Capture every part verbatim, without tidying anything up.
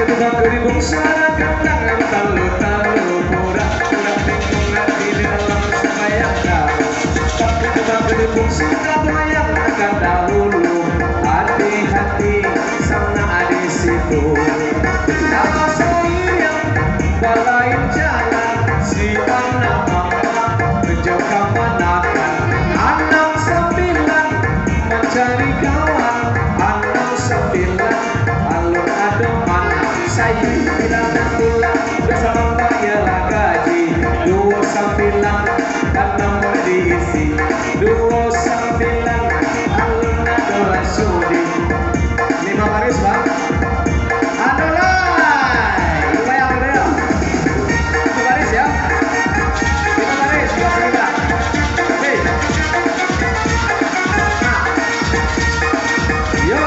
Bangkiribung suara gendang, talu-talu, pura-pura bingung di dalam sembahyang. Bangkiribung suka goyang, akan dahulu, hati-hati, sana di situ. Kalau sayang, balain jalan, si anak mama, jo kamanakan, anam sambilan, mancari kawan, anam sambilan, alun ado mana. Sayu bilang pulang, udah sama bayar lah gaji. Duo sambilan, anam diisi. Duo sambilan, alun ado lah sudi. Lima baris, Bang. Ado lah. Lumayan, lumayan. Lima baris, ya. Lima baris, dua sambilan. Hei. Nah. Yo.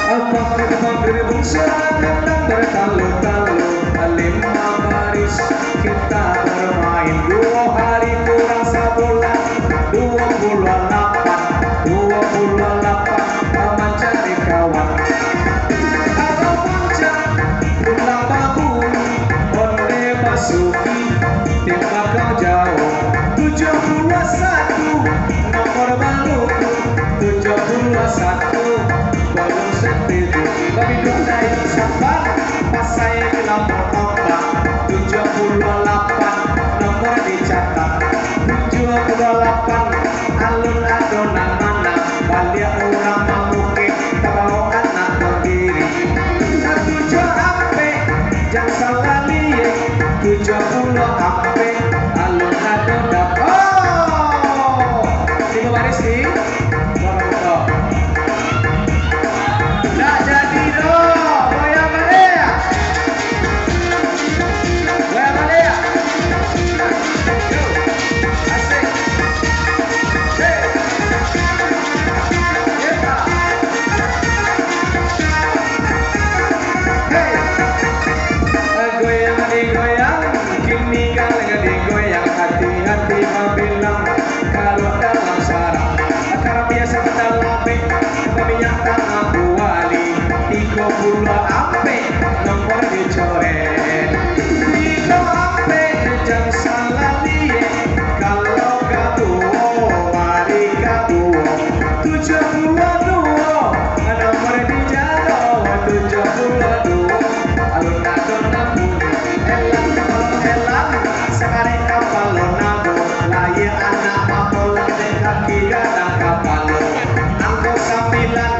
Abang-abang gerbong suara gendang bertalu-talu, lima baris kita bermain. Duo hari kurang sabulan, duo puluah lapan, duo puluah lapan, mancari kawan. Kalau mancang pulang babunyi, onde basuki, tembak kau jauh. Tujuah puluah satu, nomor baru tu. Tujuah puluah satu, balun setuju. Tapi dudai sabar, pasai bilang ombak. Tujuah puluah lapan, nomor dicatat. Tujuah puluah lapan, alun ado nan manang. Baliak urang mamukek, tabawo anak tandiri. Tujuah ampek, jan salah liek. Tujuah puluah ampek, alun ado dap-, oh! Limo baris, ni. Ndak jadi doh, goyang baliak. Goyang baliak. Yo, asik. Hei. Yepa. Hei. Goyang digoyang, kini galak digoyang, hati-hati babilang, kalau dalam sarang. Karambia sabanta lambek, baminyak tangan kuali, tigo puluah ampek, nomor dicoret. Tigo ampek, jan salah liek, kalau kaduo, mari kaduo. Tujuah puluah duo, nomor dijalo, tujuah puluah duo, alun-alun nambunyi. Elang, elang, sakarek kapalo nago, layia anak mapolang, dek kaki gadang kapalo. Angko sambilan,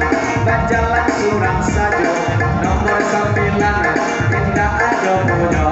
bajalan surang sajo, nomor sambilan, indak ado punyo.